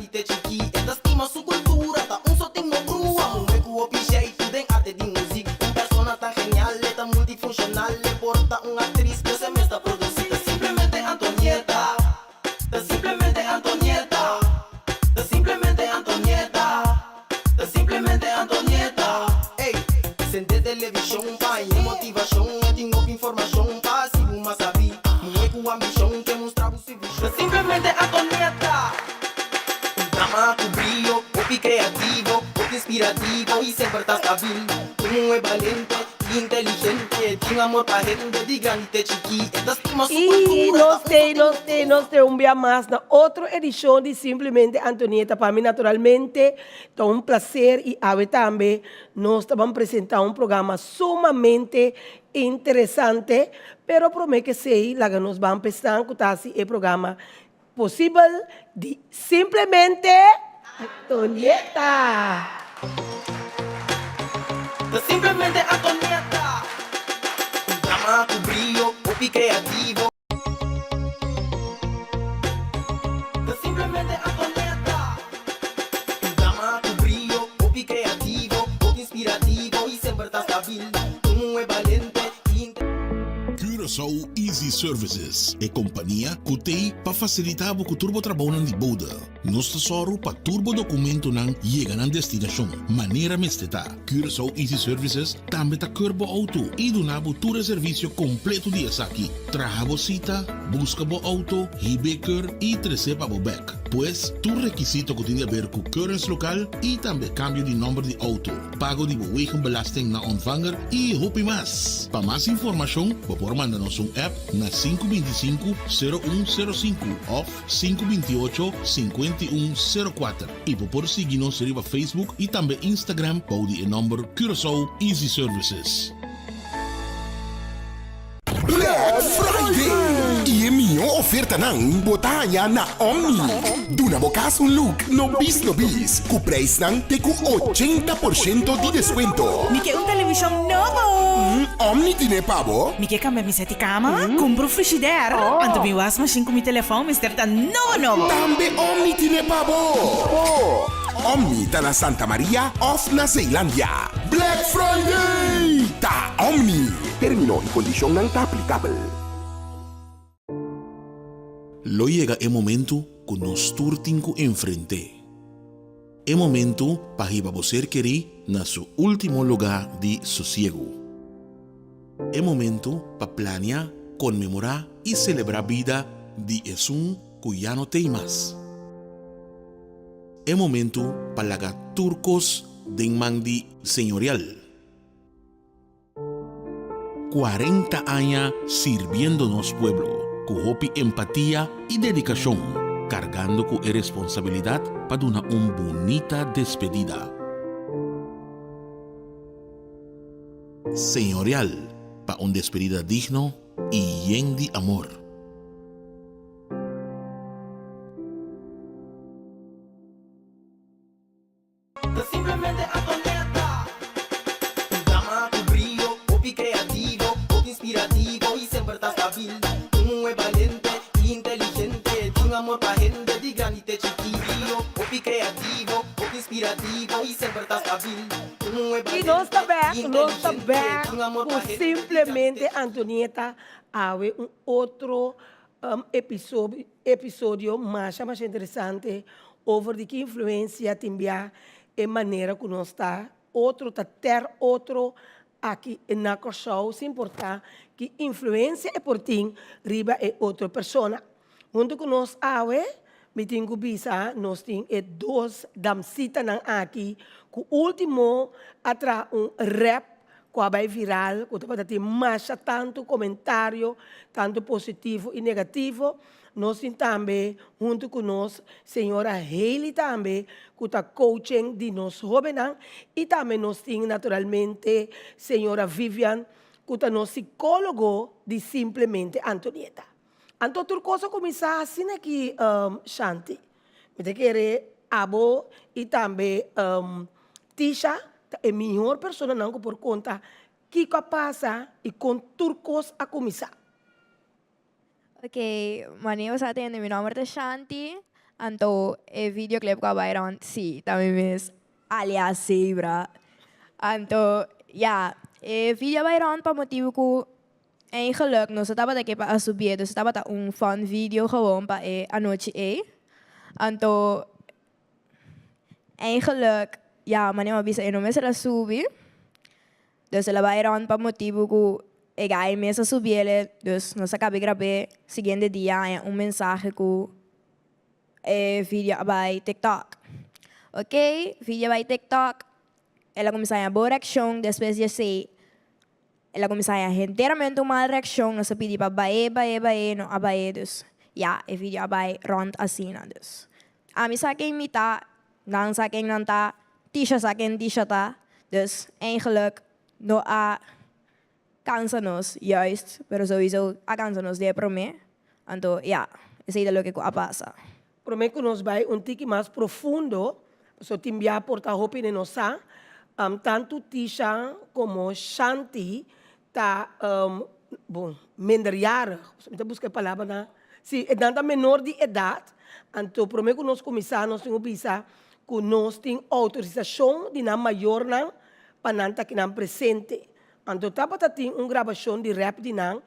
grandi te chikí E ta stima su kultura, ta un so tin no brua Muhé ku hopi jeitu den arte di muzik Un persona tan genial, e ta multifunshonal E por ta un aktris, pero se mes ta produsí Ta simplemente Antonieta Ta simplemente Antonieta Ta simplemente Antonieta Ta simplemente Antonieta Ey, sende televishon pa haña motivashon E tin hopi informashon pa hasi bo mas sabí Muhé ku ambishon ke mustra bo su vishon Ta simplemente Antonieta Un dama ku brio, hopi kreativo, hopi inspirativo i semper ta stabil Un muhé balente i inteligente Tin amor pa hende di grandi te chikí E ta stima su I kultura, ta nos un t'ei, so nos t'ei, nos t'ei un bia mas na otro edishon di Simplemente Antonieta. Pa mi naturalmente ta un placer i awe tambe nos ta ban presenta un programa sumamente interesante. Pero prome k'esei laga nos ban p'esnan ku ta hasi e programa posibel di Simplemente Antonieta. Ta simplemente Antonieta. Un dama ku brio, hopi kreativo. Ta simplemente Antonieta. Un dama ku brio, hopi kreativo, hopi inspirativo i semper ta stabil. Un muhé balente i inte. Curaçao Easy Services, e kompania ku t'ei pa fasilitá bo ku tur bo trabounan di bode. Nos ta sòru pa tur bo dokumentonan yega nan destinashon manera mester ta. Curaçao Easy Services tambe ta keur bo outo i duna bo tur e servisio kompleto di esaki, traha bo sita, buska bo outo, hib'é keur i tres'é pa bo bèk. Pues, tur rekisito ku tin di aber ku keuringslokaal i tambe kambio di nòmber di outo, pago di bo wegenbelasting na ontvanger i hopi mas. Pa mas informashon bo por manda nos un app na 525 0105 òf 528 5104 i bo por sigui nos riba Facebook i tambe Instagram bou di e nòmber Curaçao Easy Services. Black Friday! I e mihó ofertanan bo ta haña na Omni. Duna bo kas un look no bis no bis ku preisnan te ku 80% di deskuento. Mi ke un televishon nobo! Omni tine pa bo. Mi ke kambia mi seti kama, kumpra un frishider, anto mi wasmashin ku mi telefòn mester ta nobo nobo! Tambe Omni tine pa bo. Omni ta na Santa Maria òf na Zeelandia. Black Friday! Ta Omni! Término i kondishonnan ta aplikabel. Lo yega e momentu ku nos tur tin ku enfrent'é. E momentu pa hiba bo ser kerí na su último lugá di sosiegu. E momentu pa plania, konmemorá i selebrá bida di esun ku ya no t'ei mas. E momentu pa laga tur kos den man di Señorial. 40 aña sirbiendo nos pueblo ku hopi empatia i dedikashon, kargando ku e responsabilidat pa duna un bunita despedida. Señorial pa un despedida digno i yen di amor. Ta simplemente Antonieta. Un dama ku brio, hopi kreativo, hopi inspirativo i semper ta stabil. Un muhé balente i inteligente, tin amor pa hende di grandi te chikí. Brio, hopi kreativo, hopi inspirativo i semper ta stabil. Un muhé I nos ta balente bek, i nos ta inteligente, bek tin amor ku pa hende di grandi te simplemente chikí. Antonieta awe un otro episodio masha masha interesante over di ki influencia tin bia e manera ku nos ta otro ta ter otro aki na Kòrsou sin importá ki influencia e por tin riba e otro persona. Hunto ku nos awe mi tin ku bisa nos tin e dos damsitanan aki ku ultimo a traha un rap ku a bai viral, ku tabata tin masha tantu komentario, tantu positivo i negativo. Nos tin tambe huntu ku nos señora Hailey tambe ku ta coaching di nos hóbennan i tambe nos tin naturalmente señora Vivian ku ta nos sikólogo di Simplemente Antonieta. Anto tur kos a kuminsá asina aki Shanti. Mi ta kere abo i tambe Tisha ta e mihor personanan ku por konta kiko a pasa i kon tur kos a kuminsá. Ok, mane bo sa tende, mi nomber ta Shanti. Anto e videoclip ku a bai rond, sí, ta mi mes alias Zebra. Anto, ya, e video a bai rond pa motibu ku eigenlijk nos no tabata ke pa a subié, dus tabata un fun video gewoon pa e anochi ei. Anto, eigenlijk, ya, manera mi a bisa e no mester a subi. Dus el a bai rond pa motibu ku e guy mes a subiele, dus nos a kabe grab'é. Siguiente dia haña un mensahe ku e video a bai TikTok. Ok, video a bai TikTok, el a kuminsá haña bon reakshon, despues di esei el a kuminsá haña henteramente un mal reakshon, nos a pidi pa bae, bae, bae, no a bae, dus ya, e video a bai rond asina. Dus ami sa ken mi ta, Nan sa ken nan ta, Tisha sa ken Tisha ta, dus eigenlijk no a cansa nos, juist, pero souiso a cansa nos di e prome, anto ya, esey ta loke cu a pasa. Prome cu nos bay un tiki mas profundo, pasobra tin bia por ta hopi den nos sa, tanto Tisha como Shanti ta, bon, minderjarig, mi ta busca e palabra na, si, nan ta menor di edad, anto prome ku nos kuminsá nos tin ku bisa ku nos tin outorisashon di nan mayornan pa nan ta kinan presente. Anto tabata tin un grabashon di rap di nan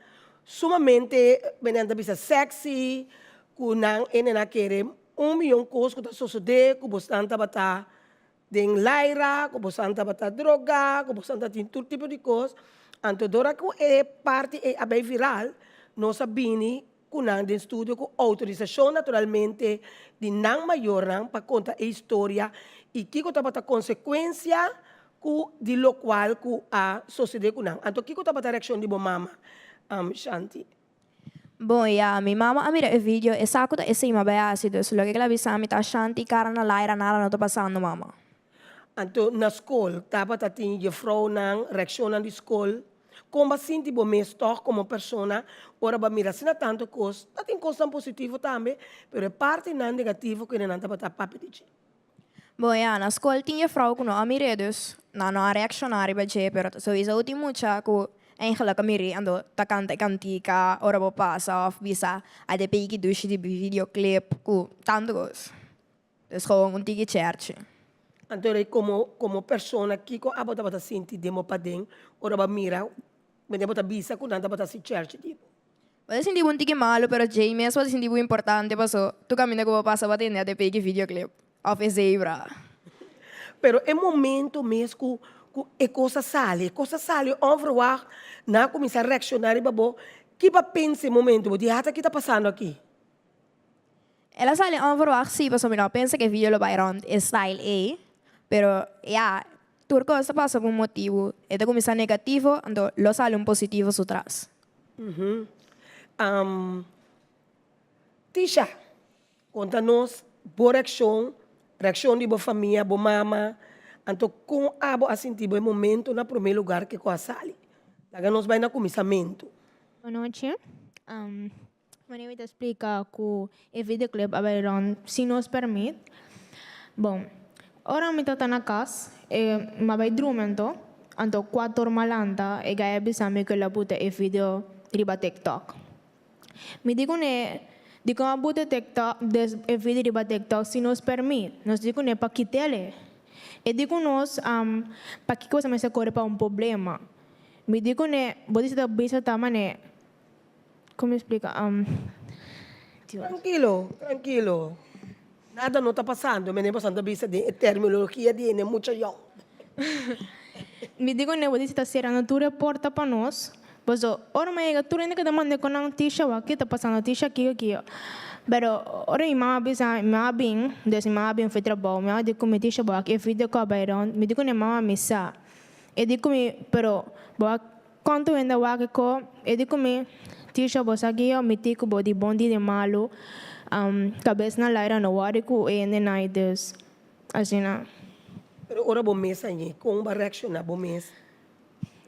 sumamente, nan ta bisa sexy, ku nan ene nan a kere un miyon kos ku ta sosodé ku bosnan tabata Den laira, ku bosan tabata drogá, ku bosan ta tin tur tipo di kos. Anto dor a ku e parti ei a bai viral, nos a bini ku nan den studio ku outorisashon naturalmente di nan mayornan pa konta e historia i kiko tabata konsekuensia ku di lokual ku a sosodé ku nan. Anto kiko tabata reakshon di bo mama, Shanti? Bon, ya, mi mama a mira e video, e sa ku ta esei mi a bai hasi, dus loke ku el a bisa mi ta Shanti kara na laira nada no ta pasando mama. Anto na skol tabata tin jefrounan, reakshonnan di skol. Kon bo a sinti bo mes tòg komo persona ora bo a mira asina tantu kos? Ta tin kosnan positivo tambe, pero e partinan negativo ku nan tabata papia di dje. Bon ya, na skol tin jefrou ku no a mir'é dus nan no a reakshoná riba dje, pero ta souiso tin mucha ku eigenlik a mir'é anto ta kanta e kantika ora bo pasa òf bisa a de piki dushi di videoclip ku tantu kos. Dus gewoon un tiki chèrchi. Anto rei komo komo persona kiko abo tabata sinti den bo paden ora bo a mira mende bo ta bisa ku nan tabata hasi chèrchi di bo? Bo ta sinti bo un tiki malu pero djei mes bo ta sinti bo importante paso tur kaminda ku bo pasa bo a tende a te peki videoclip of e zebra. Pero e momento mes ku ku e kos a sali, e kos a sali onverwacht, nan a kuminsá reakshoná riba bo, ki bo a pensa e momento? Bo di ata ki ta pasando aki? El a sali onverwacht sí pasobra mi no a pensa ku e video lo bai rònt e style ei, pero ya, tur kos ta pasa pa un motibu, e ta kuminsá negativo anto lo sali un positivo su tras. Tisha, konta nos bo reakshon, reakshon di bo famia, bo mama, anto kon abo a sinti bo e momento na promé lugar ke ku a sali. Laga nos bai na kuminsamentu. Bonochi. Wanneer mi ta splika ku e videoclip a bai rond sin nos permit. Bon, ora mi ta ta na kas, e m'a bai drumi anto, anto kuator m'a lanta, e guy a bisa mi ku el a buta e video riba TikTok. Mi di kuné, dikon a buta TikTok, des e video riba TikTok sin nos permit? Nos di kuné pa kit'el e. E di ku nos, pakiko boso mester kore pa un problema? Mi di kuné, bo di ta bisa ta manera. Como mi splica? Trankilo, trankilo. Nada no ta pasando, mene boso ta bisa den e terminologia di hende mucha yong. Mi di ku nebo di si ta serando tur e porta pa nos, paso ora mi a yega tur hende ku ta manda ku nan Tisha wak ki ta pasando, Tisha kiko kiko. Pero ora mi mama bisa mi mama bin, des mi mama bin for trabou, mi mama di ku mi Tisha wak e video ku a bai rond, mi di ku ne mama mi sa. E di ku mi pero bo a Kontu hende wak e ko, e di ku mi, Tisha bo sa ki yo mi ti ku bo di bon di di malu, kabes na laira no wòri ku e hende nai dus asina. Pero ora bo mes a ñe, kon bo a reakshoná bo mes?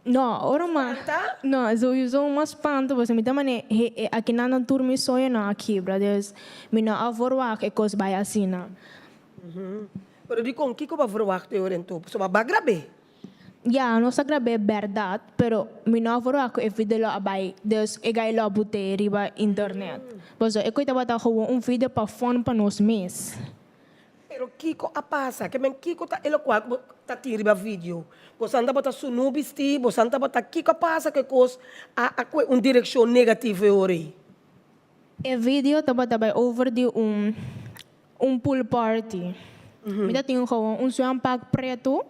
No, ora ma, Spanta? no, souiso un mas spantu pasobra mi ta manera he e akinan nan tur mi soñonan a kibra, dus mi no a verwagt e kos bai asina. Pero dikon kiko bo a verwagt e ora enton? Pasobra bo a grab'é. Ya, nos a grab'é bèrdat, pero mi no a verwagt ku e video lo a bai, dus e gai lo a but'é riba internet. Pasobra e koi tabata gewoon un video pa fun pa nos mes. Pero kiko a pasa? Ke men kiko ta e lokual ku bo ta tin riba video? Bosan tabata sunú bistí? Bosan tabata kiko a pasa ku e kos a a kue un direkshon negativo e ora ei? E video tabata bai over di un Un pool party. Mi ta tin gewoon un zwempak pretu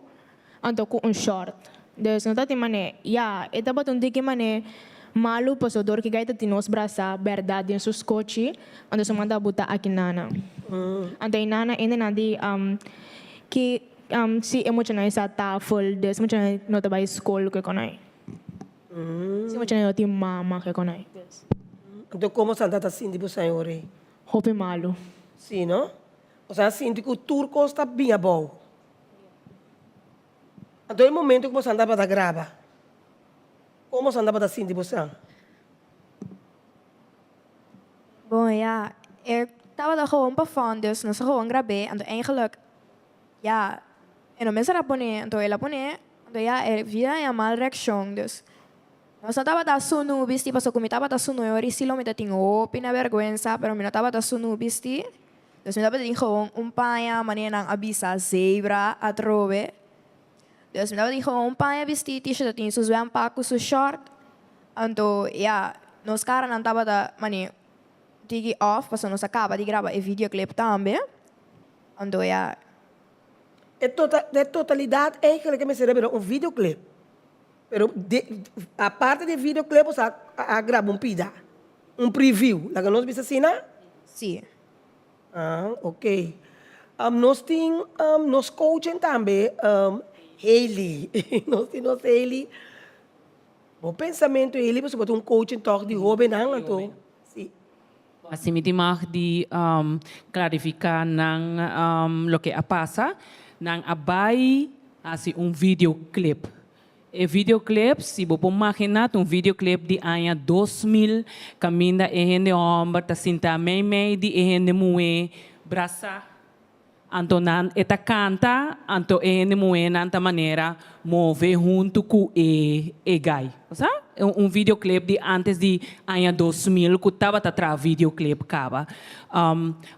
anto ku un short. Dus no ta tin manera, ya, e tabata un tiki manera malu paso dor ki gai ta tin nos brasa bèrdat den su skochi, anto su manda buta aki nana. Anto e nana ende nan di ki si e muchanan e sa tafel, dus e muchanan no ta bai skol ku e konai. Si e muchanan no tin mama ku e konai. Anto komo Santa ta sinti bo señor ei? Hopi malu. Sí, no? Boso a sinti ku tur kos ta bin abou. Anto e momento ku boso tabata graba, kon boso tabata sinti boso? Bon, ya, e tabata gewoon pa fun, dus nos a gewoon grab'é. Anto eigenlijk, ya, e no mester a pon'é, anto el a pon'é, anto ya, e vida a haña mal reakshon, dus. Nos no tabata sunu bisti pasobra ku mi tabata sunu e ora i si lo mi ta tin hopi na bèrgwensa pero mi no tabata sunu bisti dus mi tabata tin gewoon un paña manera nan a bisa zebra atrobe dus mi tabata tin gewoon un paña bisti Tisha ta tin su zwempak ku su short anto ya nos karanan tabata mane tiki off pasobra nos a kaba di graba e videoclip tambe anto ya. E totalidat eigenlijk e mester a bira un videoclip. Pero de aparte di e videoclip bo sa a graba un pida, un preview, laga nos bisa asina? Sí. Ah, ok. Nos tin nos coaching tambe, Hailey. Nos tin nos Hailey. Bo pensamentu Hailey pasobra bo ta un coaching tòg di hóbennan anto. Sí. Así mi tin mag di clarifica nan loke a pasa. Nan a bay haci un videoclip. E videoclip, si bo por magina, ta un videoclip di aña 2000 caminda e hende homber ta sinta mei mei di e hende muhe brasa. Anto nan e ta kanta, anto e hende muhénan ta manera move huntu ku e e gai. Bo sa? Un videoclip di antes di aña 2000 ku tabata traha videoclip kaba.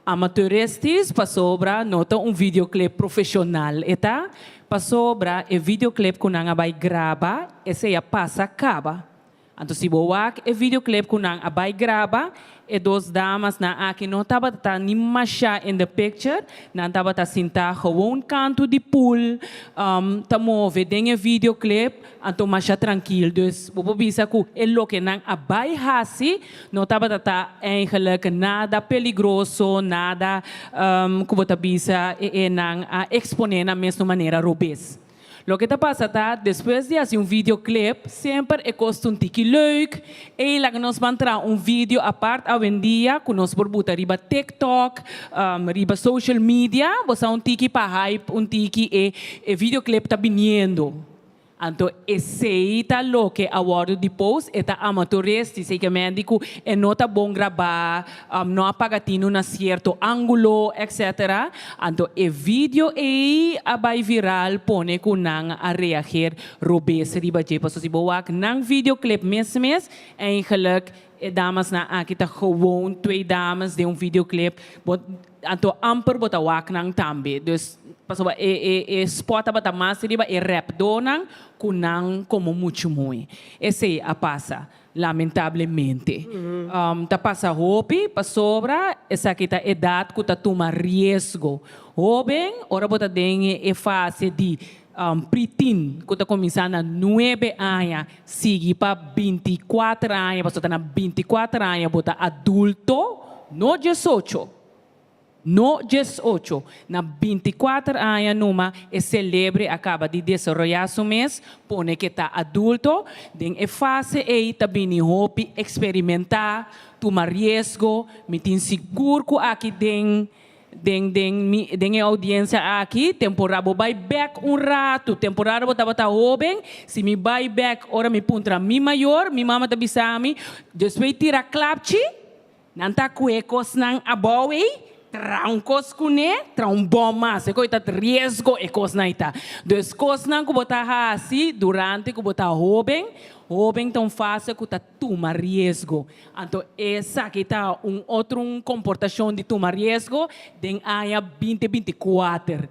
Amateuristisch pasobra no ta un videoclip profeshonal e ta, pasobra e videoclip ku nan a bai graba esei a pasa kaba. Anto si bo wak e videoclip cu nan a bay graba, e dos damasnan aki no tabata ta ni masha in the picture, nan tabata sinta gewoon kantu di pool, ta move den e videoclip, anto masha trankil. Dus bo por bisa cu e loke nan a bay haci no tabata ta eigenlijk nada peligroso, nada cu bo ta bisa e nan a expone nan mes na un manera robes. Loke ta pasa ta, despues di hasi un videoclip, semper e kos ta un tiki leuk. Ey, laga nos ban traha un video apart awendia ku nos por buta riba TikTok, riba social media. Bo sa un tiki pa hype un tiki e e videoclip ta biniendo. Anto esey ta loke a wòrdu di post, e ta amateuristisch, zekermente ku e no ta bon grabá, no a paga tinu na sierto ángulo, etc. Anto e video ei a bai viral pone ku nan a reageer robes riba dje. Pasobra si bo wak nan videoclip mes mes, eigenlijk e damasnan aki ta gewoon twee dames den un videoclip. Bo anto amper bo ta wak nan tambe. Dus pasobra e e e spot tabata mas riba e rapdonan ku nan komo muchu mooi. Esei a pasa. Lamentablemente. Ta pasa hopi pasobra esaki ta edat ku ta tuma riesgo. Hoben, ora bo ta den e fase di preteen ku ta kuminsá na nuebe aña sigui pa 24 aña, pasobra ta na 24 aña bo ta adulto, no 18. No 18. Na 24 aña numa e selebre a kaba di desaroyá su mes, pone ke ta adulto. Den e fase ei ta bini hopi eksperimentá, tuma riesgo. Mi tin sigur ku aki den den den mi den e oudiensia aki, temporada bo bai bèk un ratu, temporada bo tabata hóben, si mi bai bèk ora mi puntra mi mayor, mi mama ta bisa mi, despues tira klapchi, Nan ta kue kosnan abou ei? Traha un kos kuné, traha un bòm mas. E kos ta riesgo e kosnan ei ta. Dus kosnan ku bo ta hasi durante ku bo ta hóben, hóben ta un fase ku ta tuma riesgo. Anto esaki ta un otro un komportashon di tuma riesgo den aña binti 24.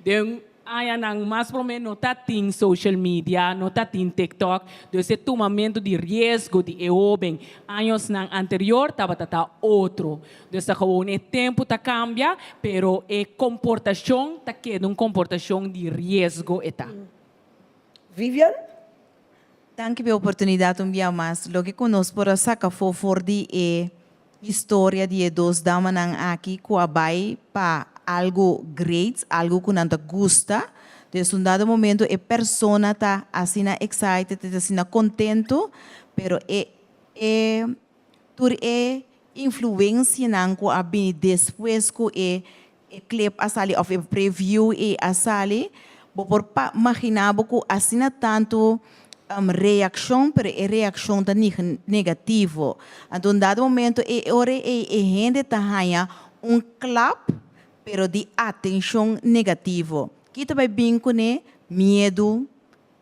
Den Añanan mas promé no ta tin social media, no ta tin TikTok, dus e tumamentu di riesgo di e hóben añosnan anterior tabata ta otro. Dus ta gewoon e tempu ta kambia, pero e komportashon ta keda un komportashon di riesgo e ta. Vivian? Danki pa e oportunidat un bia mas. Loke ku nos por a saka afó for di e historia di e dos damanan aki ku a bai pa algu great, algu ku nan ta gusta. Dus un dado momento e persona ta asina excited, e ta asina kontentu, pero e e tur e influencianan ku a bini despues ku e e clip a sali of e preview ei a sali, bo por pa magina bo ku asina tantu reakshon, pero e reakshon ta negativo. Anto un dado momento e ora ei e hende ta haña un klap, pero di atenshon negativo. Ki ta bai bin kuné? Miedu,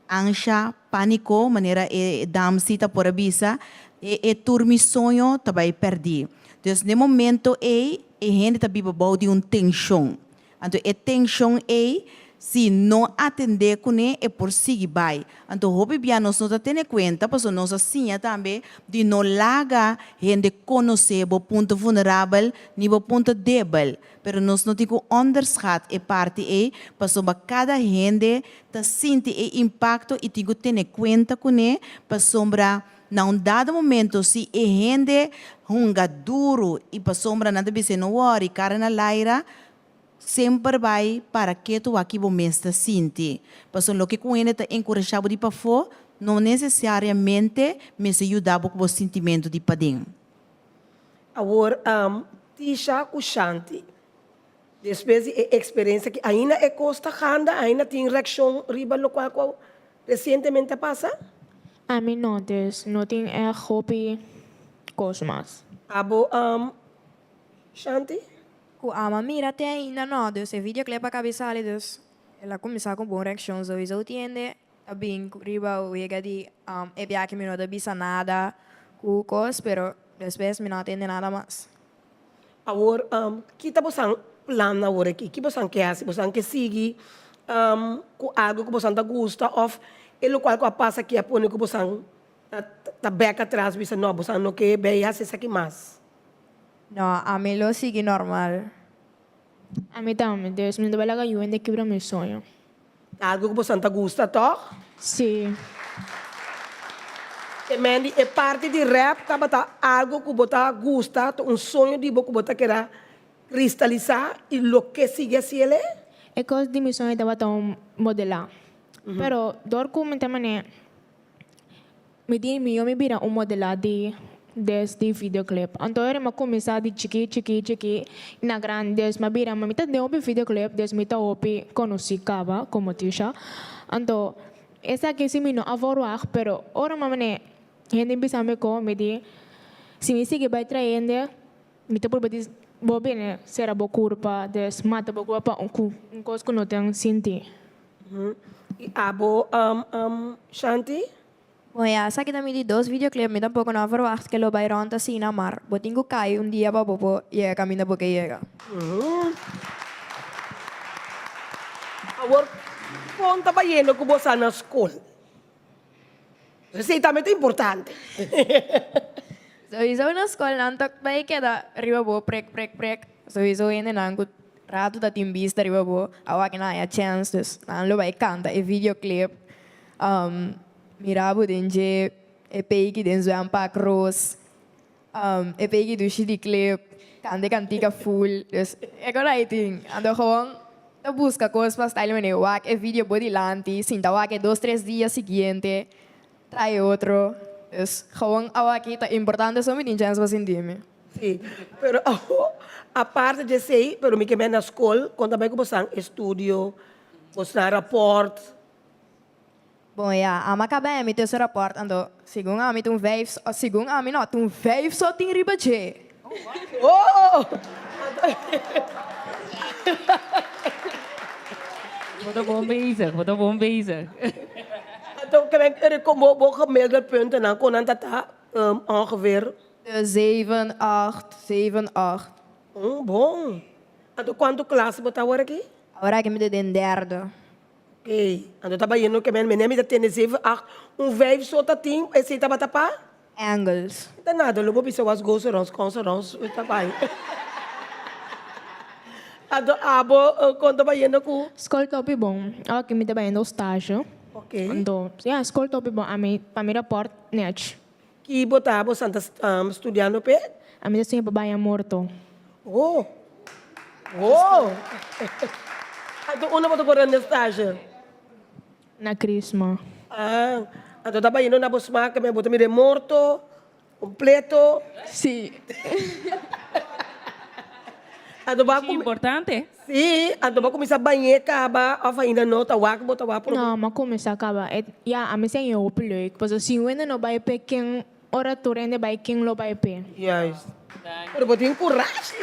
Ansha, pániko, manera e damsita por a bisa, e e tur mi soño ta bai pèrdí. Dus n'e momento ei, e hende ta biba bou di un tenshon. Anto e tenshon ei, si no atendé kuné, e por sigui bai. Anto hopi bia nos no ta tene kuenta, pasobra nos a siña tambe di no laga hende konosé bo punto vulnerabel ni bo punto debel. Pero nos no tin ku onderschat e parti ei, pasobra kada hende ta sinti e impakto i tin ku tene kuenta kuné, pasobra na un dado momento si e hende hunga duru i pasobra nan ta bisa e no wòri, kara na laira, semper bai para ketu wak ki bo mes ta sinti. Pasobra loke ku un hende ta enkurashá bo di pafó no nesesariamente mester yuda bo ku bo sintimentu di paden. Awor, Tisha ku Shanti, despues di e eksperensia ki ainda e kos ta ganda, ainda tin reakshon riba lokual ku resientemente a pasa? Ami no, dus no tin ègt hopi kos mas. Abo, Shanti? Ku ama mira te ainda no, dus e videoclip a kabi sali, dus el a kuminsá ku bon reakshon souiso tiende. Ta bin riba wega di e biaha mi no ta bisa nada ku kos pero despues mi no a tende nada mas. Awor ki ta bosan plan awor aki? Ki bosan ke hasi? Bosan ke sigui ku algu ku bosan ta gusta of e lokual ku a pasa aki a pone ku bosan ta bek atras bisa no bosan no ke bay hasi esaki mas? No, ami lo sigui normal. Ami tambe, dus mi no ta bai laga yu hende kibra mi soño. Ta algu ku bosan ta gusta, tòg? Sí. E Mandy, e parti di rap tabata algu ku bo ta gusta, ta un soño di bo ku bo ta keda kristalisá i lo ke sigui hasi el e? E kos di mi soño tabata un modelá. Pero dor ku mi ta manera Mi di mio mi bira un modela di des di videoclip. Anto ora mi a cuminsa di chiki chiki chiki y na grandi des mi a bira mi ta den hopi videoclip des mi ta hopi conoci caba como Tisha. Anto esaki si mi no a verwacht pero ora mi a mane hende bisa mi con mi di si mi sigui bay trae hende mi ta purba di bo bini cera bo curpa des mata bo curpa pa un cos cu no ten sinti. Y abo Shanti? Bon ya, esaki ta mi di dos videoclip, mi tampoco no a verwacht ke lo bay rond asina, mar bo tin cu cay un dia pa bo por yega caminda bo ke yega. Awor con ta bayendo cu bo sa na scol? Esey tambe ta importante. Sowieso na scol nan ta bay keda riba bo prek prek prek, sowieso hendenan cu ratu ta tin bista riba bo, awor aki nan haya chance dus nan lo bay canta e videoclip. Mira bo den dje e peiki den zwempak ros, e peiki dushi di clip, kanta e kantika full, dus e kos ai tin. Anto gewoon ta buska kos pa style manera wak e video bo dilanti, sinta wak e dos tres dia siguiente, trae otro, dus gewoon awaki ta importante so mi tin chèns pa sinti mi. Sí, pero aparte di esei, pero mi ke bai na skol, kon ta bai ku bosan estudio, bosan rapòrt? Bon ya, ami a kaba e mi tussen rapport, anto segun ami ta un vijf, segun ami no, ta un vijf so tin riba dje. Oh! Bo ta bon bezig, bo ta bon bezig. Anto kende bo bo gemiddelde puntennan kon nan ta ta ongeveer? Zeven, acht, zeven, acht. Bon. Anto kuantu klas bo ta awor aki? Awor aki mi ta den derde. Ok, anto ta bayendo ke men mene mi ta tene zeven, acht, un vijf so ta tin, esei tabata pa? Engels. Ta nada lo bo bisa was goes around comes around ta bai. Anto abo kon ta bayendo ku? Skol ta hopi bon. Awor aki mi ta bayendo stage. Ok. Anto, ya, skol ta hopi bon. Ami, pa mi raport, nech. Ki bo ta bo san ta studiando p'e? Ami ta studia pa baña morto. Oh! Oh! Anto unda bo ta kore na stage? Na Chrisma. Ah, anto ta bayendo na bo smaak me bo ta mira e morto completo. Si. Anto bo a Muchi importante. Si, anto bo a cuminsa bañ'é caba of ainda no ta wak bo ta wak prome? No, m'a cuminsa caba. E, ya, ami sa e hopi leuk. Pasobra si un hende no bay p'e ken ora tur hende bay ken lo bay p'e? Juist. Pero bo tin curashi.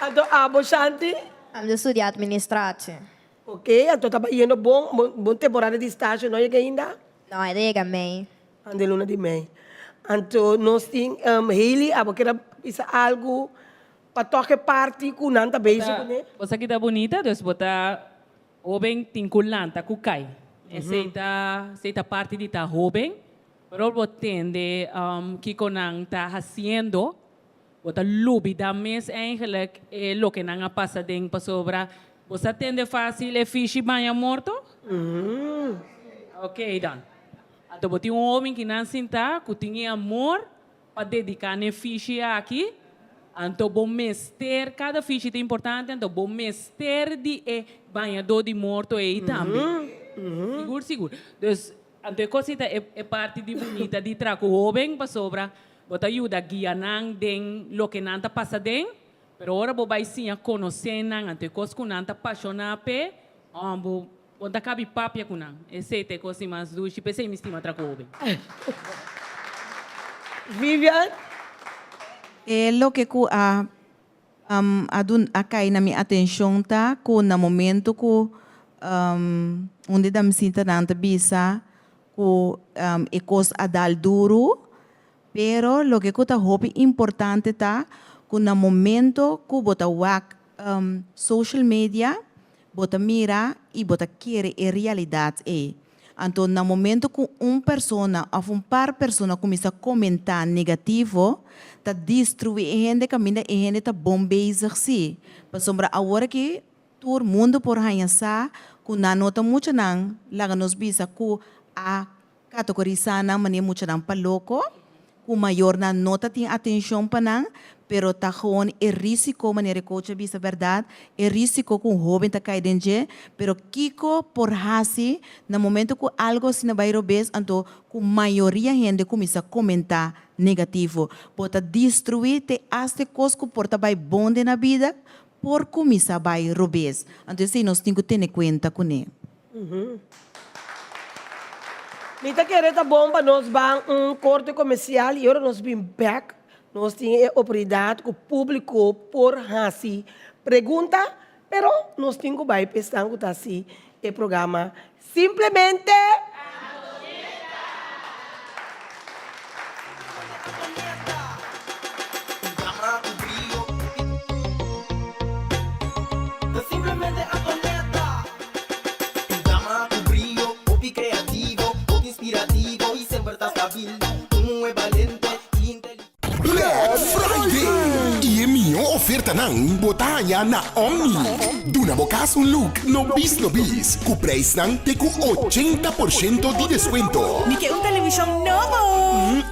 Anto abo Shanti? Ami ta studia administratie. Ok, anto ta bayendo bon, bon temporada di stage no yega ainda? No, e ta yega mei. Ande luna di mei. Anto nos tin Hailey, abo kier a bisa algu pa tok e parti ku nan ta bezig kuné? Bo sa kita bunita, dus bo ta hoben tin ku lanta ku kai. Esei ta, esei ta parti di ta hoben, pero bo tende kiko nan ta hasiendo. Bo ta lubida mes eigenlijk e loke nan a pasa den pasobra bo sa tende facil e fishi baña morto? Ok dan. Anto bo tin un hoben ki nan sinta cu tin e amor pa dedica n'e fishi aki, anto bo mester, cada fishi ta importante, anto bo mester di e bañador di morto ey tambe. Sigur sigur. Dus anto e cosita e parti di bunita di tra cu hoben pasobra Bo ta yuda guia nan den loke nan ta pasa den, pero ora bo bai siña konosé nan, anto e kos ku nan ta pashoná p'e, oh, bo bo ta kabi papia ku nan. Esei ta e kos di mas dushi, p'esei mi stima tra ku hoben. Vivian? E loke ku a a dun a kai na mi atenshon ta ku na momento ku un di damsitanan ta bisa ku e kos a dal duru, pero loke ku ta hopi importante ta ku na momento ku bo ta wak social media bo ta mira i bo ta kere e realidat ei. Anto na momento ku un persona òf un par persona kuminsá komentá negativo ta destruí e hende kaminda e hende ta bon bezig sí, pasobra awor aki Tur mundu por haña sa ku nan no ta muchanan, laga nos bisa ku a kategorisá nan manera muchanan pa loko, ku mayornan no ta tin atenshon pa nan, pero ta gewoon e risiko, manera e coach a bisa bèrdat, e risiko ku un hóben ta kai den dje, pero kiko por hasi na momento ku algu asina bai robes, anto ku mayoria hende kuminsá komentá negativo. Bo ta destruí te asta e kos ku por ta bai bon den nan bida, Por cuminsa bay robes. Anto esey nos tin cu tene cuenta cune. Mi ta kere ta bon pa nos ban un corte comercial y ora nos bin bek nos tin e oportunidad cu publico por haci pregunta, pero nos tin cu bay pa esnan cu ta haci e programa simplemente. Black Friday! I e mihó ofertanan bo ta haña na Omni. Duna bo kas un look no bis no bis ku preisnan te ku 80% di deskuento. Mi ke un televishon nobo!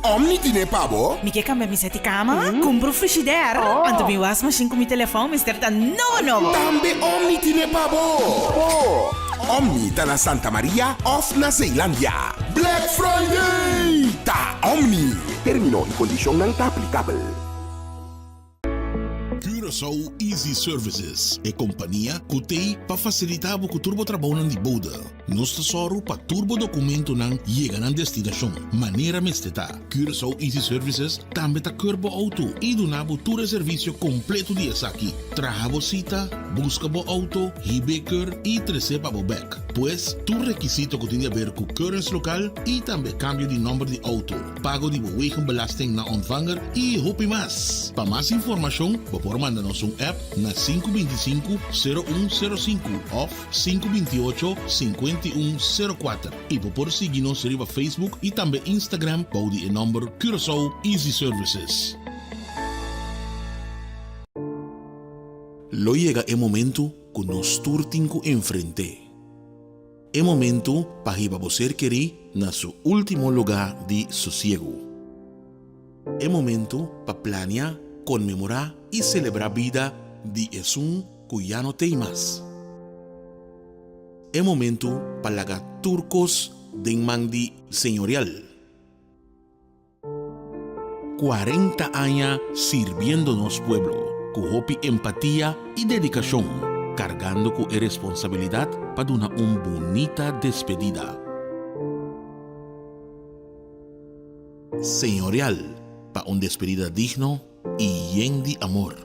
Omni tine pa bo. Mi ke kambia mi set di kama, kumpra un frishider, anto mi wasmashin ku mi telefon mester ta nobo nobo! Tambe Omni tine pa bo. Omni ta na Santa Maria òf na Zeelandia. Black Friday! Ta Omni! Término i kondishonnan ta aplikabel. Curaçao Easy Services, e kompania ku t'ei pa fasilitá bo ku tur bo trabounan di bode. Nos ta sòru pa tur bo dokumentonan yega nan destinashon manera mester ta. Curaçao Easy Services tambe ta keur bo outo i duna bo tur e servisio kompleto di esaki, traha bo sita, buska bo outo, hib'é keur i tres'é pa bo bèk. Pues, tur rekisito ku tin di aber ku keuringslokaal i tambe kambio di nòmber di outo, pago di bo wegenbelasting na ontvanger i hopi mas. Pa mas informashon bo por manda nos un app na 525 0105 òf 528 5104 i bo por sigui nos riba Facebook i tambe Instagram bou di e nòmber Curaçao Easy Services. Lo yega e momentu ku nos tur tin ku enfrent'é. E momentu pa hiba bo ser kerí na su último lugá di sosiegu. E momentu pa plania, konmemorá i selebrá bida di esun ku ya no t'ei mas. E momentu pa laga tur kos den man di Señorial. 40 aña sirbiendo nos pueblo ku hopi empatia i dedikashon, kargando ku e responsabilidat pa duna un bunita despedida. Señorial pa un despedida digno i yen di amor.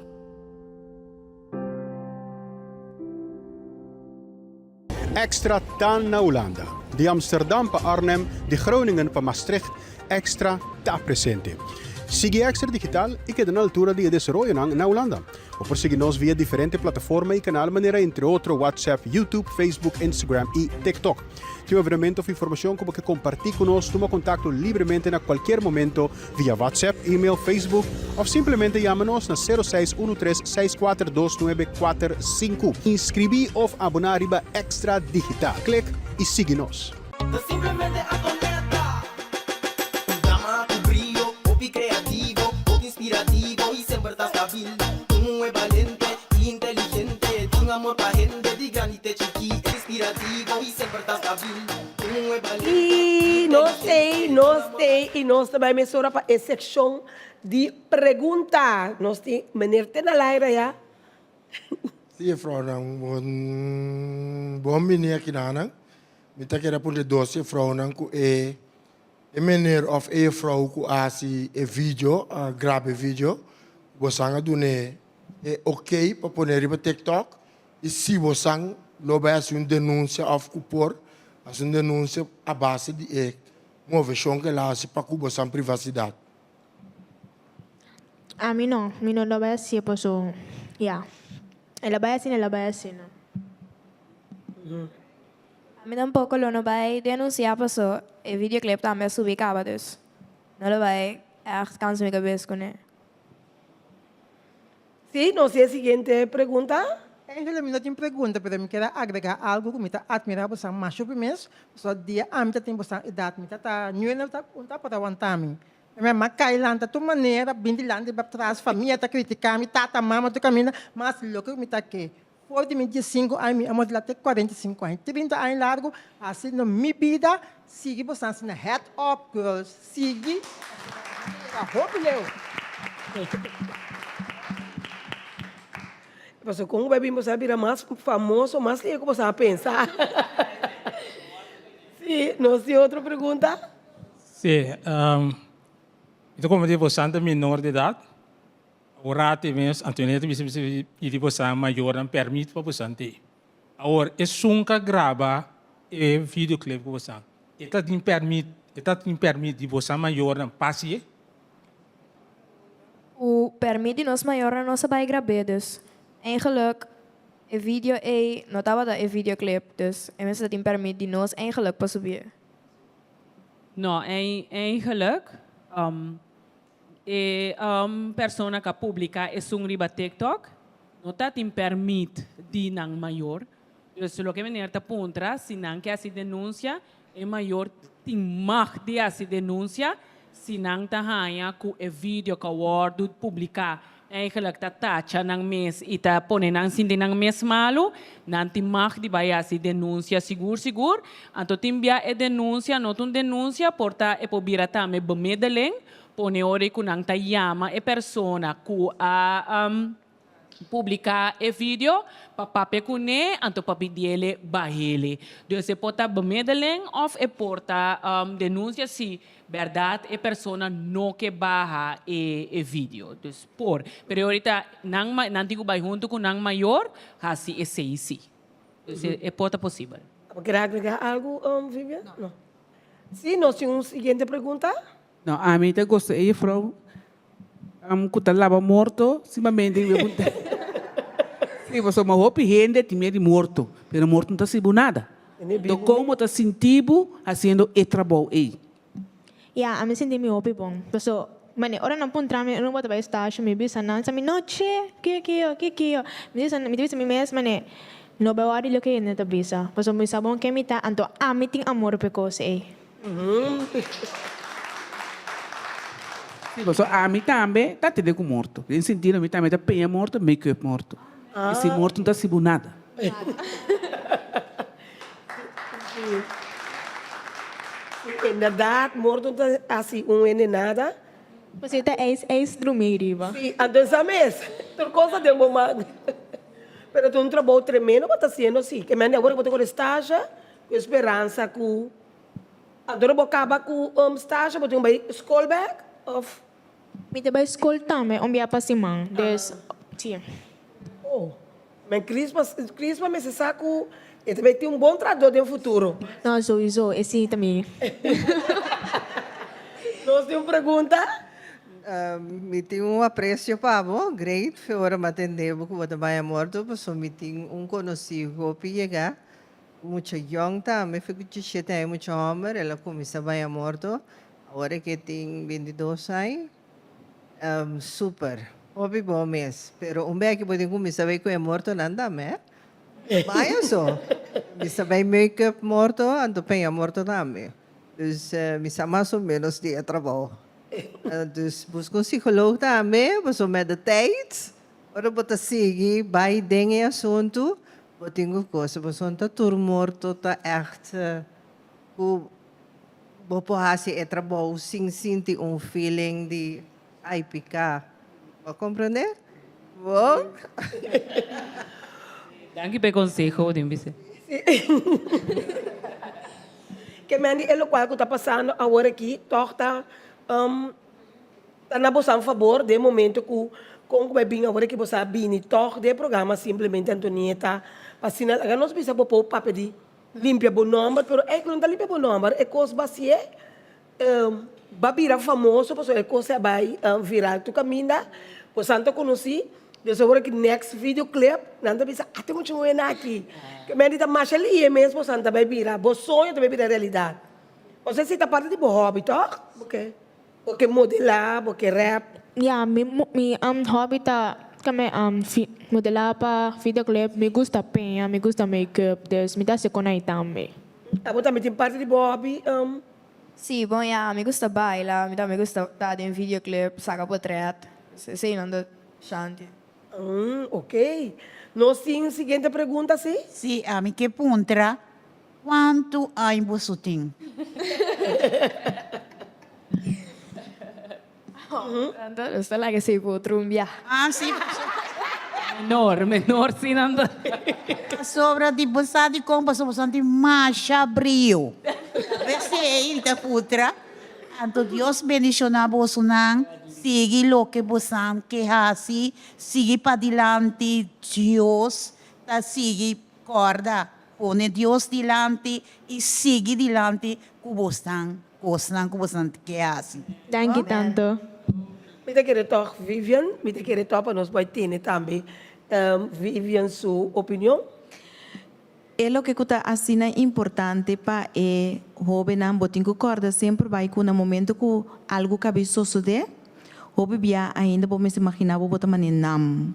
Extra ta na Hulanda. Di Amsterdam pa Arnhem, di Groningen pa Maastricht, Extra ta presente. Sigui Extra Digital i keda na altura di e desaroyonan na Hulanda. Bo por sigui nos via diferente plataforma i kanal manera entre otro WhatsApp, YouTube, Facebook, Instagram i TikTok. Tin un evenemento of informacion cu bo ke comparti cu nos, tuma contacto libremente na cualkier momento via WhatsApp, email, Facebook of simplemente yama nos na sero seis uno tres seis kuater dos nuebe kuater sinku. Inscribi of abona riba Extra Digital. Click y sigui nos. Ta simplemente Antonetta. Un dama cu brio, hopi creativo, hopi inspirativo y semper ta stabil. Un muhe balente y inteligente, tin amor pa hende di grandi te chikí, inspirativo y semper ta stabil. Un muhe balente Y nos tei, nos tei y nos ta bai mesora pa e seccion di pregunta. Nos tin meneer Tenalaira ya. Sí, juffrouwnan, bon, bon bini aki nan. Mi ta kere puntra dos juffrouwnan ku e e meneer of e juffrouw ku a hasi e video, a graba e video, bosan a dun'é e ok pa pone riba TikTok i si bosan lo bai hasi un denunsia of ku por hasi un denunsia a base di e moveshon ku el a hasi pa ku bosan privasidat. Ami no, mi no lo bai hasié paso ya el a bai asina el a bai asina. Ami tampoco lo no bai denuncia paso e videoclip tambe a subi caba dus no lo bai echt cansa mi cabes cune. Sí, nos tin e siguiente pregunta. Angela, mi no tin pregunta, pero mi kier a agrega algo cu mi ta admira bosan masho primes, pasobra dia ami ta tin bosan edad, mi ta ta nuener ta un ta por awanta mi. Mi mama cay lanta tur manera, bin dilanti bin patras, famia ta critica mi, tata, mama tur caminda, mas loke cu mi ta ke. For di mi diesinku aña mi a modelá te 45 aña, 30 aña largu, hasiendo mi bida, sigui bosan asina head up girls, sigui pasobra hopi leu. Pasobra kon ku bai bin boso a bira mas famoso, mas leu ku boso a pensa. Si, nos tin otro pregunta? Si, mi ta komprendé bosan ta menor di edat. Ora te mes Antoinette bisa bisa pidi bosan mayornan permit pa bosan te. Awor esun ka graba e videoclip ku bosan e ta tin permit e ta tin permit di bosan mayornan pa hasié? Ku permit di nos mayornan nos a bai grab'é dus eigenlijk e video ei no tabata e videoclip dus e mester ta tin permit di nos eigenlijk pa subié. No eigenlijk E persona ku a publiká esun riba TikTok no ta tin pèrmit di nan mayor. Dus loke meneer ta puntra, si nan ke hasi denunsia, e mayor tin mag di hasi denunsia si nan ta haña ku e video ku a wòrdu publiká eigenlijk ta tacha nan mes i ta pone nan sinti nan mes malu, nan tin mag di bai hasi denunsia sigur sigur. Anto tin bia e denunsia no ta un denunsia, por ta e por bira tambe bemiddeling, Pone ora ku nan ta yama e persona ku a Publiká e video pa papia kuné anto pa pidiele bahele. Dus e por ta bemiddeling òf e por ta denunsia si bèrdat e persona no ke baha e e video. Dus por. Pero ahorita nan nan tin ku bai huntu ku nan mayor hasi esei si. Dus e por ta posibel. Bo kere agregá algu, Vivian? No. Si, nos tin un siguiente pregunta. No, ami ta gosta e jefrouw ku ta laba morto simplemente mi puntra si pasobra hopi hende tin miedu di morto pero morto no ta hasi bo nada enton kon bo ta sinti bo hasiendo e trabou ei? Ya, ami sinti mi hopi bon paso mane ora nan puntra mi unda bo ta bai stasio mi bisa nan sa mi no che kio kio ki kio mi bisa mi ta bisa mi mes mane no bai wòrdu loke hende ta bisa pasobra mi sa bon ken mi ta anto ami tin amor pa e kos ei. Sí, pasobra ami tambe ta tene ku morto. Den sentido mi tambe ta peña morto, make up morto. I si morto no ta hasi bo nada. En berdad morto no ta hasi un hende nada. Pasobra e ta ijs ijs drumi riba. Sí, anto esa mes tur kos ta den bo man. Pero ta un trabou tremendo bo ta hasiendo sí. Ke mende awor bo ta kore stage ku e speransa ku. Anto bo kaba ku stage bo tin bai skol bek of? Mi ta bai skol tambe un bia pa siman dus si. Oh, men Crispa Crispa mester sa ku e ta bai tin un bon trabador den futuro. No souiso esei ta mi. Nos tin un pregunta? Mi tin un aprecio pa bo, great, fe ora mi a tende bo ku bo ta baña morto pasobra mi tin un konosí hopi yega Mucha yong tambe fi ku dishete aña mucha homber el a kuminsá baña morto awor e ke tin bintidos aña super hopi bon mes pero un beki bo tin kuminsá bai ku e mortonan tambe eh baña so kuminsá bai make up morto anto peña morto tambe dus mi sa mas o menos di e trabou dus buska un psicoloog tambe pasobra met de tijd ora bo ta sigui bai den e asuntu Bo tin ku kosa boso ta tur morto ta ègt ku bo por hasi e trabou sin sinti un feeling di ai piká. Bo a komprendé? Bo? Danki pa e konseho bo tin bisé. Ke men di e lokual ku ta pasando awor aki tòg ta Ta na bosan fabor den momento cu con cu bay bin awor ki bosa a bini tog den e programa Simplemente Antonieta pa asina laga nos bisa bo por papia di limpia bo nomber pero ey no ta limpia bo nomber e cos bacié ba bira famoso pasobra e cos a bay viral tur caminda bosan ta conoci des awor ki next video clip nan ta bisa ate mucha muhe na aki ke mende ta masha lihe mes bosan ta bay bira bo soño ta bay bira realidad osea si ta parti di bo hobby tog bo ke. Bo ke modelá, bo ke rap? Ya, mi mi hobby ta kame modelá pa videoclip, mi gusta peña, mi gusta make-up, dus mi ta hasi kon ai tambe. Abo tambe tin parti di bo hobby? Sí, bon ya, mi gusta baila, mi tambe gusta ta den videoclip, saka potret, eseinan ta shanti. Ok. Nos tin siguiente pregunta, sí? Sí, ami ke puntra Kuantu aña boso tin? Nos ta laga esei pa otro un bia. Ah, sí. Menor, menor sí nan ta. Pasobra di bo sa dikon pasobra boso tin masha brio. P'esei mi ta putra. Anto Dios bendishoná bosonan. Sigui loke bosan ke hasi. Sigui padilanti. Dios ta sigui Kòrda, pone Dios dilanti i sigui dilanti ku bosnan kosnan ku bosnan ke hasi. Danki tanto. Mi ta kere tòg Vivian, mi ta kere tòg pa nos bai tene tambe Vivian su opinion. E loke ku ta asina importante pa e hóbennan, bo tin ku kòrda semper bai ku na momento ku algu kabi sosodé, hopi bia ainda bo mester imaginá bo bo ta manera nam.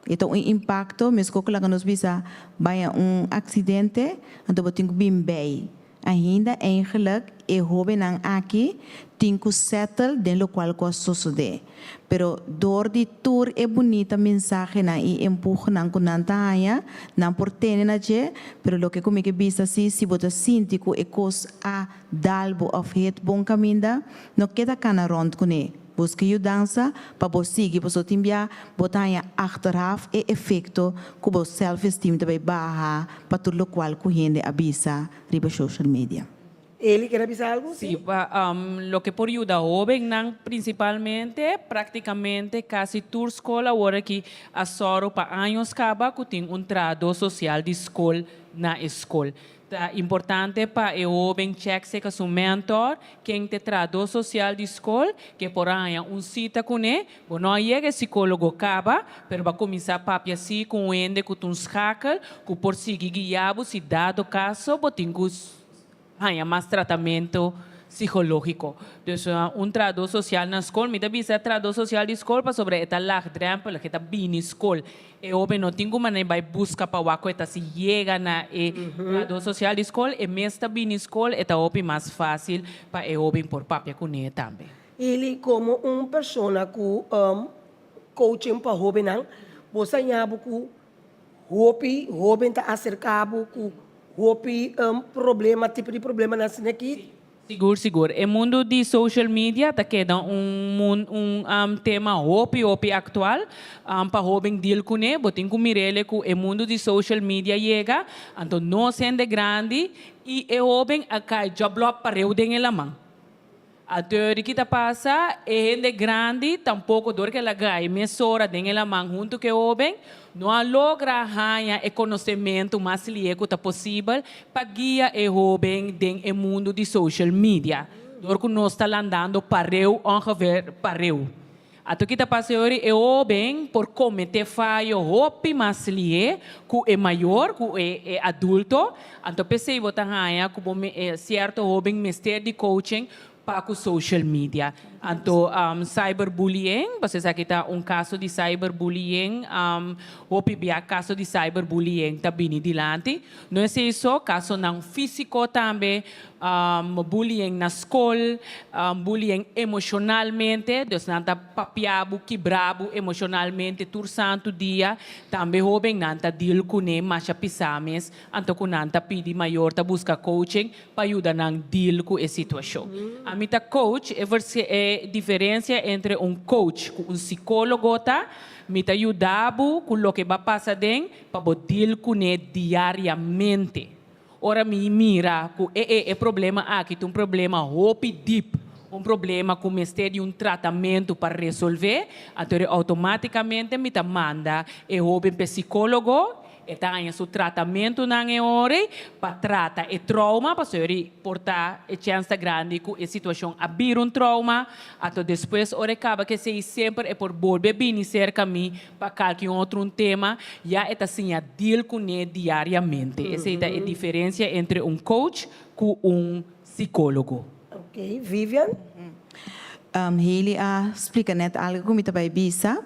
E ta un impakto, meskos ku laga nos bisa baña un aksidente, anto bo tin ku bin bei. Ainda eigenlik e hóbennan aki tin ku settle den lokual ku a sosodé. Pero dor di tur e bunita mensahenan i empuhonan ku nan ta haña, nan por tene na dje, pero loke ku mi ke bisa si, si bo ta sinti ku e kos a dal bo òf het bon kaminda, no keda kana rònt kuné. Buska yudansa pa bo sigui pasobra tin bia bo ta haña achteraf e efekto ku bo self-esteem ta bai baha pa tur lokual ku hende a bisa riba social media. Eli kier a bisa algu? Sí, pa loke por yuda hóbennan prinsipalmente, práktikamente kasi tur skol awor aki a sòru pa años kaba ku tin un trahadó sosial di skol na e skol. Ta importante pa e hóben chèk seka su mèntòr ken ta e trahadó sosial di skol ke por a haña un sita kuné. Bo no a yega e sikólogo kaba, pero bo a kuminsá papia sí ku un hende ku ta un schakel ku por sigui guia bo si dado kaso bo tin ku haña mas tratamentu psikológiko. Dus un trahadó sosial na skol, mi ta bisa trahadó sosial di skol pasobra e ta laagdrempelig, e ta bini skol. E hóben no tin ku manera bai buska pa wak ku e ta si yega na e trahadó sosial di skol, e mes ta bini skol, e ta hopi mas fásil pa e hóben por papia kuné tambe. Ili, komo un persona ku coaching pa hóbennan, bo sa ña bo ku Hopi hoben ta aserká bo ku hopi problema, tipo di problemanan asina aki? Sigur, sigur. E mundu di social media ta keda un mun un tema hopi hopi aktual pa hoben deal kuné. Bo tin ku mir'el ku e mundu di social media yega, anto nos hende grandi i e hoben a kai djòblòp pareu den e laman. Anto di ki ta pasa, e hende grandi tampoko dor ku el a gai mesora den e laman huntu ku e hoben, no a logra haña e konosementu mas lié ku ta posibel pa guia e hoben den e mundu di social media, dor ku nos ta landando pareu ongeveer pareu. Anto ki ta pasa e ora e hoben por kometé fayo hopi mas lihé ku e mayor, ku e e adulto. Anto p'esei bo ta haña ku bo e sierto hoben mester di coaching pa ku social media. Anto cyberbullying, pasobra esaki ta un kaso di cyberbullying, hopi bia kaso di cyberbullying ta bini dilanti. No esei so, kasonan físiko tambe, Bullying na skol, bullying emoshonalmente, dus nan ta papia bo, kibra bo emoshonalmente tur santu dia. Tambe hóbennan ta deal kuné masha pisá mes, anto ku nan ta pidi mayor ta buska coaching pa yuda nan deal ku e situashon. Ami ta coach, e e diferensia entre un coach ku un sikólogo ta, mi ta yuda bo ku loke bo a pasa den pa bo deal kuné diariamente. Ora mi mira ku e e e problema aki ta un problema hopi dip, un problema ku mester di un tratamentu pa resolvé, anto eri outomátikamente mi ta manda e hóben p'e sikólogo, e ta haña su tratamentunan e ora ei pa trata e trouma, pasobra eri por ta e chèns ta grandi ku e situashon a bira un trouma, anto despues ora e kaba ku esei semper e por bolbe bini serka mi Pa kalki un otro un tema, ya e ta siña deal kuné diariamente. Esei ta e diferensia entre un coach ku un sikólogo. Ok, Vivian? Hailey a splika nèt algu ku mi ta bai bisa.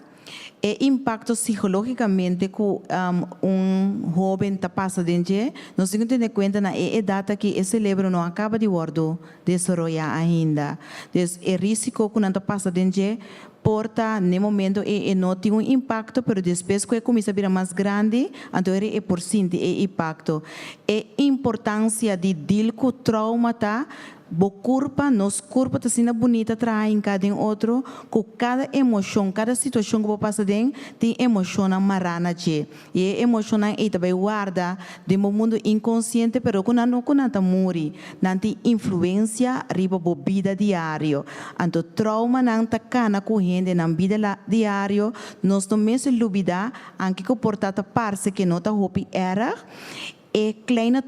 E impakto sikológikamente ku un hóben ta pasa den dje, nos tin ku tene kuenta na e edat aki e selebro no a kaba di wòrdu desaroyá ainda. Dus e rísiko ku nan ta pasa den dje Por ta n'e momento ei e no tin un impakto, pero despues ku e kuminsá bira mas grandi, anto eri e por sinti e impakto. E importansia di dil ku trouma ta, bo kurpa, nos kurpa ta asina bunita traha hinká den otro, ku kada emoshon, kada situashon ku bo pasa den, tin emoshonnan mará na dje. I e emoshonnan ei ta bai warda den bo mundu inkonsiente, pero ku nan no ku nan ta muri, nan tin influensia riba bo bida diario. Anto troumanan ta kana ku hende nan bida la diario, nos no mester lubida, anke ku por ta ta parse ke no ta hopi erg, e kleine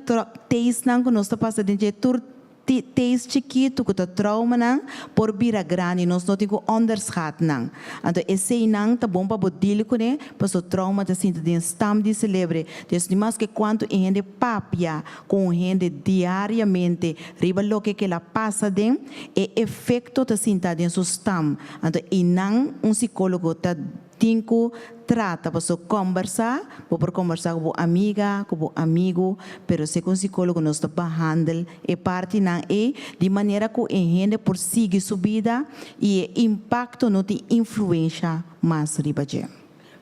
teisnan ku nos ta pasa den dje tur Teis chikitu ku ta traumanan por bira grandi, nos no tin ku onderschat nan. Anto eseinan ta bon pa bo deal kuné, paso trauma ta sinta den stam di selebre. Dus ni maske kuantu e hende papia ku un hende diariamente riba loke ke el a pasa den, e efekto ta sinta den su stam. Anto einan un sikólogo ta. Tin ku trata paso kombersá, bo por kombersá ku bo amiga, ku bo amigu, pero segun sikólogo nos ta behandel e partinan ei di manera ku e hende por sigui su bida i e impakto no tin influensha mas riba dje.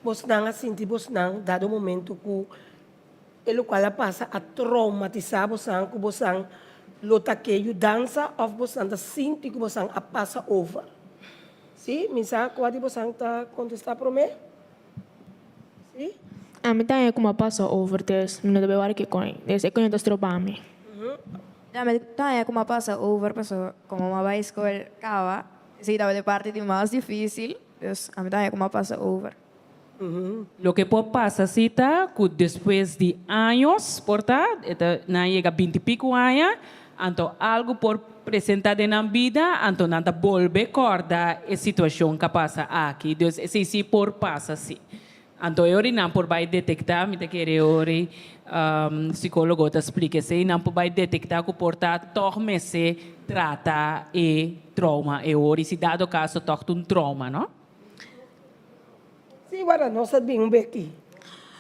Bosnan a sinti bosnan dado momento ku e lokual a pasa a troumatisá bosan ku bosan lo ta ke yudansa òf bosan ta sinti ku bosan a pasa over? Sí, mi sa kua di bosan ta kontestá promé. Sí? Ami ta haña ku mi a pasa over, dus mi no ta bai wak e koin. Dus e koin ta stroba mi. Ami ta haña ku mi a pasa over pasobra komo mi a bai skol kaba, esei tabata e parti di mas difísil, dus ami ta haña ku mi a pasa over. Loke por pasa si ta ku despues di años, por ta, e ta nan yega binti piku aña, anto algu por presenta den nan bida, anto nan ta bolbe kòrda e situashon ku a pasa aki. Dus esei si por pasa si. Anto e ora nan por bai detektá, mi ta kere e ora psikólogo ta splika esei, nan por bai detektá ku por ta tòg mester trata e trouma e ora, i si dado kaso tòg ta un trouma, no? Sí, wara nos a bin un beki.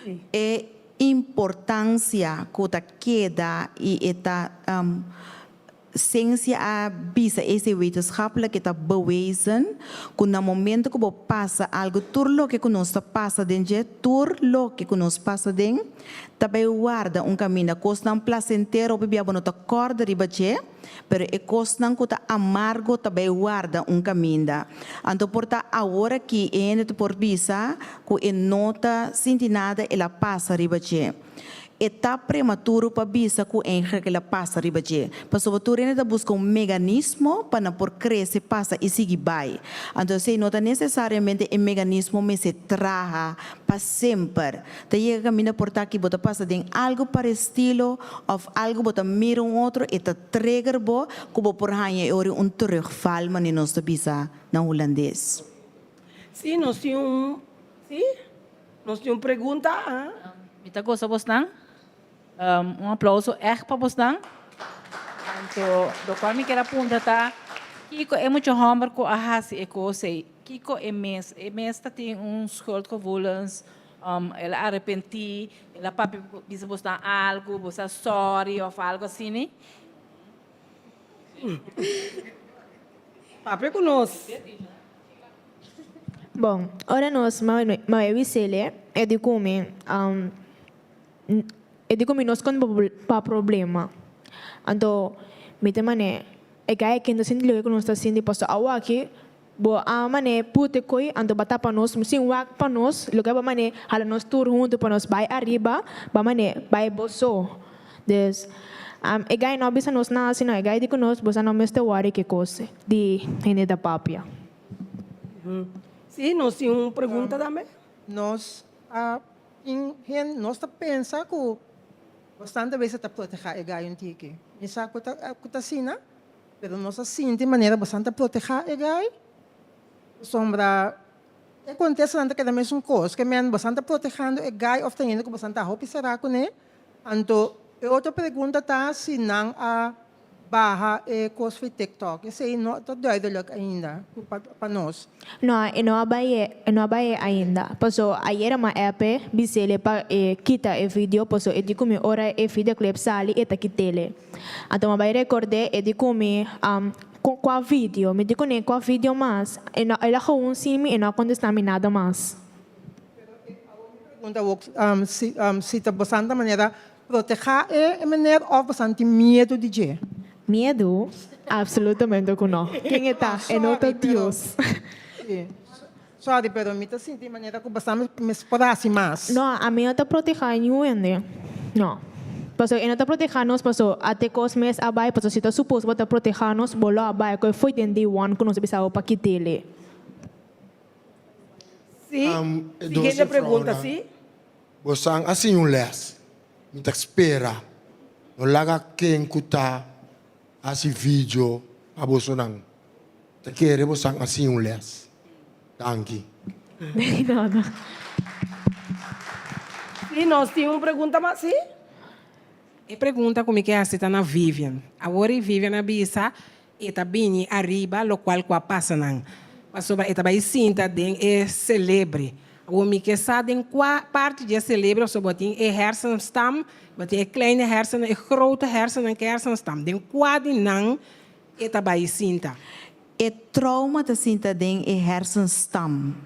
Sí. E importancia cu ta keda y e ta Ciencia a bisa esey wetenschappelijk e ta bewezen cu na momento cu bo pasa algo tur loke cu nos ta pasa den dje tur loke cu nos pasa den ta bay warda un caminda cosnan placentero hopi bia bo no ta corda riba dje Pero e kosnan ku ta amargo ta bai warda un kaminda. Anto por ta awor aki e hende ta por bisa ku e no ta sinti nada el a pasa riba dje. E ta prematuro pa bisa ku eigenlijk el a pasa riba dje. Pasobra tur hende ta buska un meganismo pa nan por krese, pasa i sigui bai. Anto esei no ta nesesariamente e meganismo mester traha pa semper. Ta yega kaminda por ta ki bo ta pasa den algu parestilo òf algu bo ta mira un otro e ta trigger bo ku bo por haña e ora un terugval manera nos ta bisa na hulandes. Sí, nos tin un, sí, nos tin un pregunta, ah. Mi ta gosa bosnan. Un aplauso ègt pa bosnan. Anto lokual mi kier a puntra ta, kiko e mucha hòmber ku a hasi e kos ei, kiko e mes, e mes ta tin un schuldgevoelens, el a arepentí, el a papia bisa bosnan algu, bo sa sòri òf algu asina? Papia ku nos. Bon, ora nos mawé wisele e di ku mi. E di ku mi no skond pa problema. Anto mi ta man'é, e kai ken ta sinti loke ku nos ta sinti pasobra awaki bo a man'é pute koi anto bo a tapa nos sin wak pa nos loke bo a man'é hala nos tur huntu pa nos bai ariba bo a man'é bai bo so. Dus e gai no a bisa nos nada sino e gai di ku nos bo sa no mester wòri ke kos di hende ta papia. Si, nos tin un pregunta tambe. Nos a Tin hende, nos ta pensa ku bastante bes ta protehá e gai un tiki. Mi sa ku ta ku ta asina, pero nos a sinti manera bastante ta protehá e gai, pasobra e kontestanan ta keda mesun kos, ke men bastante ta protehando e gai òf ta hende ku bastante ta hopi será kuné. Anto e otro pregunta ta si nan a Baha e kos fi TikTok. Esei no ta duidelijk ainda pa nos. No, e no a bai e, e no a bai e ainda. Paso ayera m'a app e, bis'ele pa e kita e video, paso e di ku mi ora e videoclip sali e ta kit'ele. Anto m'a bai rekord'é, e di ku mi, Ku kua video? Mi di kuné, Kua video mas? E no, el a gewoon sin mi, e no a kontestá mi nada mas. Pero e awor mi pregunta awor, si, si ta bastante manera Protehá e meneer òf bosan tin miedu di dje? Miedu? Absolutamente ku no. Ken e ta? E no ta Dios. Sorry, pero mi ta sinti manera ku bosan mes por hasi mas. No, ami no ta protehá niun hende. No. Pasobra e no ta protehá nos pasobra ate kos mes a bai pasobra si ta supos bo ta protehá nos bo lo a bai ku e foi den day one ku nos a bisa bo pa kit'el. Sí. Siguiente pregunta, sí. Bosan a siña un lès. Mi ta spera no laga ken ku ta hasi video pa bosonan ta kere bosan a siña un lès. Danki. De nada. Sí, nos tin un pregunta mas, sí? E pregunta ku mi ke hasi ta na Vivian. Awor i Vivian a bisa E ta bini ariba lokual ku a pasa nan, pasobra e ta bai sinta den e selebre. Awor mi ke sa den kua parti di e selebre, pasobra bo tin e hersenstam, bo tin e kleine hersenen, e grote hersenen, ke hersenstam, den kua di nan e ta bai sinta? E trauma ta sinta den e hersenstam.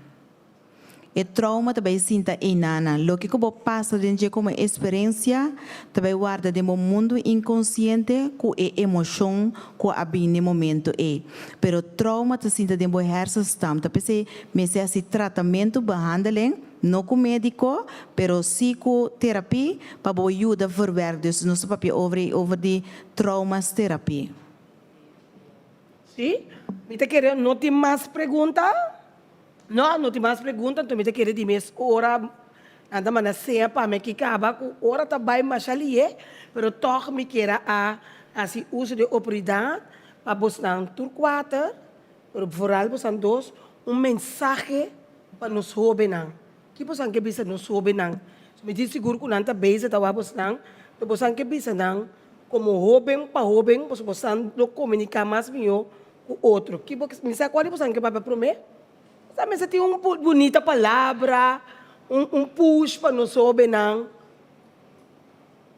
E trauma ta bai sinta einanan. Loke ku bo pasa den dje komo esperensia ta bai warda den bo mundu inkonsiente ku e emoshon ku a bin n'e momento ei. Pero trauma ta sinta den bo hersenstam. Ta p'esei mester hasi tratamentu, behandeling, no ku médiko, pero sí ku terapia pa bo yuda verwerk. Dus nos ta papia over ei over di traumasterapie. Sí, mi ta kere no tin mas pregunta. No, no tin mas pregunta, anto mi ta kere di mes ora nan ta manda seña pa mi aki kaba ku ora ta bai masha lihe, pero tòg mi kier a hasi uso di e oportunidat pa bosnan tur kuater, pero vooral bosnan dos, un mensahe pa nos hóbennan. Ki bosan ke bisa nos hóbennan? Mi tin sigur ku nan ta bezig ta wak bosnan, pero bosan ke bisa nan komo hóben pa hóben, pasobra bosan lo komuniká mas mihó Ku otro. Ki bo mi sa kual di boso ke papia promé? Sa mester tin un bunita palabra, un un push pa nos hóbennan.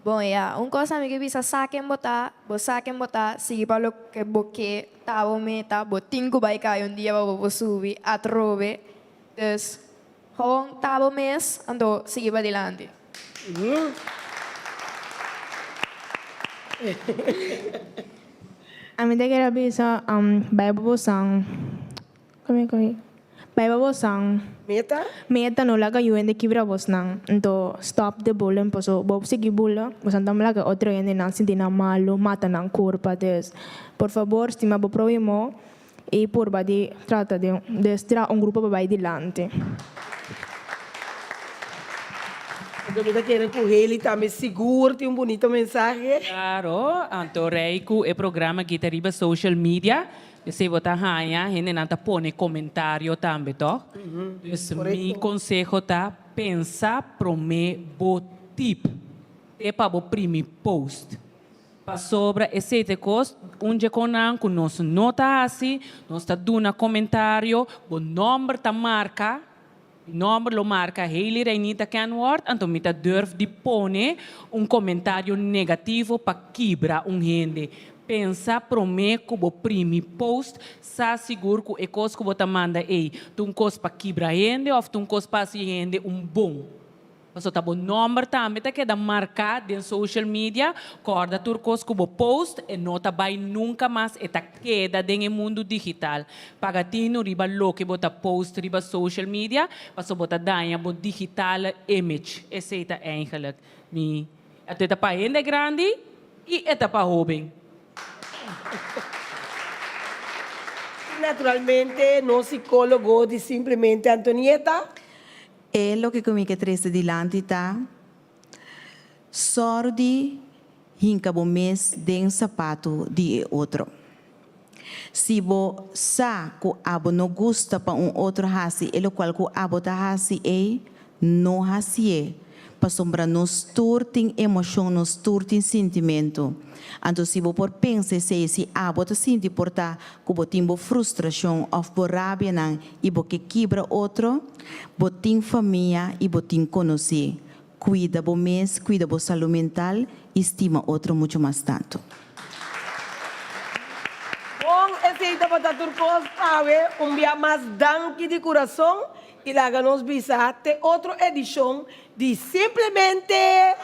Bon ya, un kos ami ke bisa sa ken bo ta, bo sa ken bo ta, sigui pa loke bo ke ta bo meta, bo tin ku bai kai un dia pa bo por subi atrobe, dus gewoon ta bo mes anto sigui padilanti. Ami ta kere bisa bai pa bosan bai pa bosan Meta? Meta no laga yu hende kibra bosnan nto stop de bullying paso bo sigui bully bosan ta laga otro hendenan sinti nan malu mata nan kurpa dus por fabor stima bo prohimo y purba di trata di des traha un grupo pa bai dilanti. Anto mi ta kere ku Hailey tambe sigur tin un bunito mensahe. Claro, anto rei ku e programa aki ta riba social media, esei bo ta haña hendenan ta pone komentario tambe tòg? Dus mi konseho ta pensa promé bo tip te pa bo primi post. Pasobra esei ta e kos, un dje konan ku nos no ta hasi, nos ta duna komentario, bo nòmber ta marka, mi nòmber lo marka Hailey Reinita Kenworth, anto mi ta durf di pone un komentario negativo pa kibra un hende. Pensa promé ku bo primi post, sa sigur ku e kos ku bo ta manda ei ta un kos pa kibra hende òf ta un kos pa hasi hende un bon. Pasobra ta bo nomber tambe ta keda marká den social media, kòrda tur kos ku bo post e no ta bai nunka mas, e ta keda den e mundu digital. Paga tinu riba loke bo ta post riba social media, pasobra bo ta daña bo digitale image. Esei ta eigenlijk mi. Anto e ta pa hende grandi i e ta pa hóben. I naturalmente nos sikólogo di Simplemente Antonieta. E loke ku mi ke trese dilanti ta, Sòru di hinka bo mes den sapatu di e otro. Si bo sa ku abo no gusta pa un otro hasi e lokual ku abo ta hasi ei, no hasié, pasobra nos tur tin emoshon, nos tur tin sintimentu. Anto si bo por pensa esei, si abo ta sinti por ta ku bo tin bo frustrashon òf bo rabianan i bo ke kibra otro, bo tin famia i bo tin konosí. Kuida bo mes, kuida bo salú mental i stima otro muchu mas tantu. Bon, esei tabata tur kos awe. Un bia mas danki di kurason i laga nos bisa te otro edishon di Simplemente.